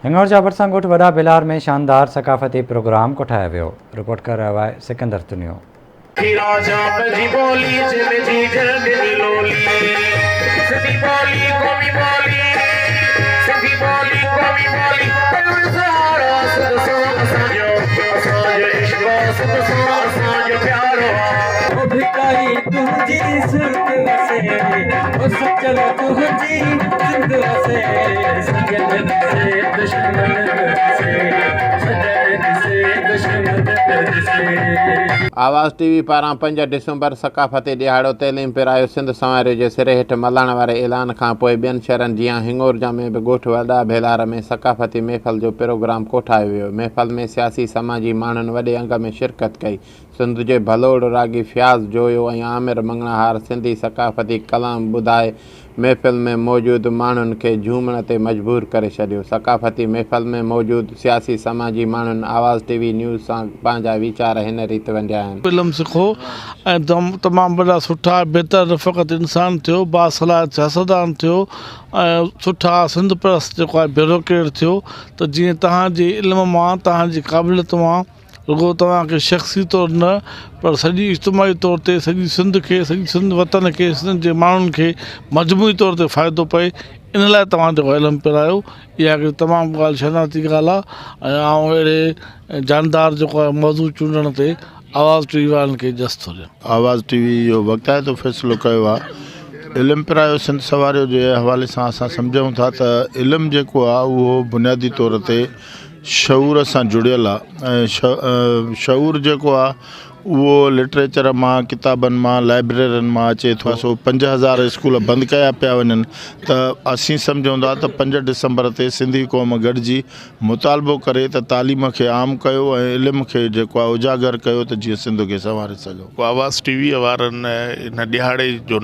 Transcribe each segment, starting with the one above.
هڱورجا ڀرسان ڳوٺ وڏا ڀيلار ۾ شاندار ثقافتي پروگرام ڪوٺايو ويو، رپورٽ ڪري رهيو آهي سڪندر تنيو. آواز ٽي وي پاران پنج ڊسمبر ثقافتي ڏهاڙو تعليم پرايو سنڌ سنواريو جي سري هيٺ ملهائڻ واري اعلان کان پوء ٻين شهرن جيان هڱورجا ۾ به ڳوٺ وڏا ڀيلار ۾ ثقافتي محفل جو پروگرام ڪوٺايو ويو محفل ۾ سياسي سماجي ماڻهن وڏي انگ ۾ شرڪت ڪئي سنڌ جي ڀلوڙ راڳي فياض جويو ۽ عامر مڱڻهار سنڌي ثقافتي ڪلام ٻڌائي محفل ۾ موجود ماڻهن کي جهومڻ تي مجبور ڪري ڇڏيو. ثقافتي محفل ۾ موجود سياسي سماجي ماڻهن آواز ٽي وي نيوز سان پنهنجا ويچار هن ريت ونڊيا آهن. علم سکو ۽ تمام وڏا سٺا بهتر رفاقت انسان ٿيو، باصلاحيت سياستدان ٿيو ۽ سٺا سنڌ پرست جيڪو آهي بيوروڪريٽ ٿيو ته جيئن توهان جي علم مان توهان جي قابليت مان رڳو توهان کي شخصي طور نه پر سڄي اجتماعي طور تي سڄي سنڌ کي سڄي سنڌ وطن کي سنڌ جي ماڻهن کي مجموعي طور تي فائدو پئي ان لاء توهان جيڪو علم پرايو اها هڪڙي تمام ڳالهه شناختي ڳالهه آهي ۽ آئون اهڙي جاندار جيڪو آهي موضوع چونڊڻ تي آواز ٽي وي وارن کي جس ٿو ڏيان. آواز ٽي وي اهو وقتائتو فيصلو ڪيو آهي علم پرايو سنڌ سنواريو جي حوالي سان اسان سمجهون ٿا ته علم جيڪو آهي اهو بنيادي طور تي شعور سان جڙيل آ ۽ شعور جيڪو آ اهو لٽريچر مان ڪتابن مان لائبريرين مان اچي ٿو سو 5000 اسڪول بند ڪيا پيا وڃن ته اسين سمجهون ٿا ته پنج ڊسمبر تي سنڌي قوم گڏجي مطالبو ڪري ته تعليم کي عام ڪيو ۽ علم کي جيڪو آ اجاگر ڪيو ته جيئن سنڌ کي سنواري سگهون. آواز ٽي وي وارن ان ڏهاڙي جو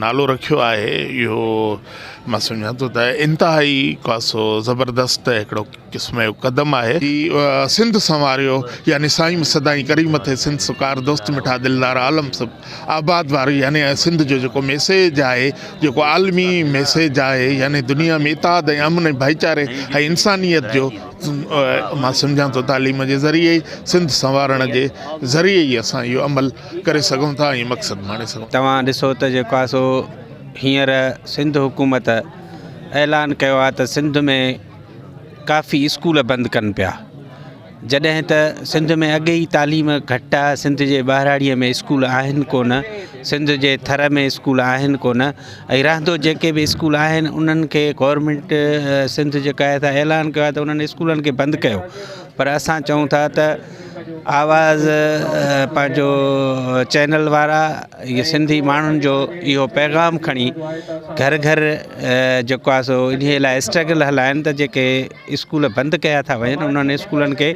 نالو رکيو آهي اهو مان سمجهان ٿو ته انتهائي خاصو زبردست هڪڙو قسم جو قدم آهي. هي سنڌ سنواريو يعني سائين سدائين ڪرين مٿي سنڌ سڪار دوست مٺا دلدار عالم سڀ آباد واري يعني سنڌ جو جيڪو ميسيج آهي جيڪو عالمي ميسيج آهي يعني دنيا ۾ اتحاد ۽ امن ۽ ڀائيچاري ۽ انسانيت جو مان سمجهان ٿو تعليم جي ذريعي ئي سنڌ سنوارڻ جي ذريعي ئي اسان اهو عمل ڪري سگهون ٿا ۽ مقصد ماڻي سگهون ٿا. توهان ڏسو ته جيڪو آهي سو هينئر سنڌ حڪومت اعلان ڪيو آهي ته سنڌ ۾ ڪافي اسڪول بند ڪن پيا جڏهن ته سنڌ ۾ اڳي ئي تعليم گهٽ آهي سنڌ جي ٻهراڙيء ۾ اسڪول آهن ڪونه سنڌ جي ٿر ۾ اسڪول آهن ڪونه ۽ رهندو جيڪي به اسڪول آهن انهن کي گورنمينٽ سنڌ جيڪا آهي سا اعلان ڪيو آهي ته انهن اسڪولن کي بند ڪيو پر اسان چئون ٿا ته آواز پنهنجو چينل وارا اهي سنڌي ماڻهن جو اهو پيغام کڻي گهر گهر جيڪو آهي سو انهي لاء اسٽرگل هلائن ته جيڪي اسڪول بند ڪيا ٿا وڃن انهن اسڪولن کي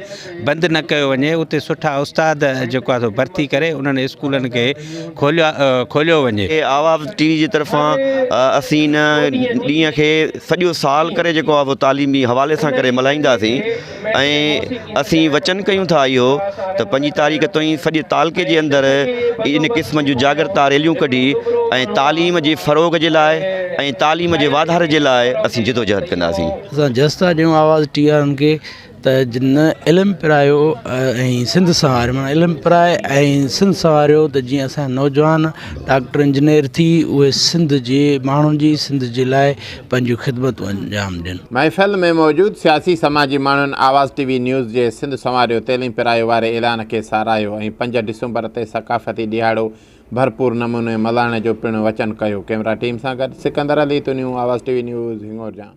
بند نه ڪيو وڃي اتي سٺا استاد جيڪو آهي سو ڀرتي ڪري انهن اسڪولن کي کوليا کوليو وڃي. آواز ٽي وي جي طرفان اسين ان ڏينهن کي سڄو سال ڪري جيڪو آهي تعليمي حوالي سان ڪري ملهائينداسين ۽ اسين وچن ڪيون ٿا اهو ته پنجين تاريخ تائين سڄي تعلقي جي اندر ان قسم جون جاڳرتا ريليون ڪڍي ۽ تعليم جي فروغ جي لاء ۽ تعليم جي واڌاري جي لاء اسين جدوجهد ڪنداسين. اسان جس ٿا ڏيون آواز ٽي آرن کي ته جن علم پرايو ۽ سنڌ سنواريو معنيٰ علم پرائي ۽ سنڌ سنواريو ته جيئن اسان جا نوجوان ڊاڪٽر انجنيئر ٿي اهي سنڌ جي ماڻهن جي سنڌ جي لاء پنهنجون خدمتون انجام ڏين. محفل ۾ موجود سياسي سماجي ماڻهن آواز ٽي وي نيوز جي سنڌ سنواريو تعليم پرايو واري اعلان کي ساراهيو ۽ پنج ڊسمبر تي ثقافتي ڏهاڙو ڀرپور نموني ملهائڻ جو پڻ وچن ڪيو. ڪئميرا ٽيم سان گڏ Sikandar Ali Tunio, Awaz T V news, Hingorja.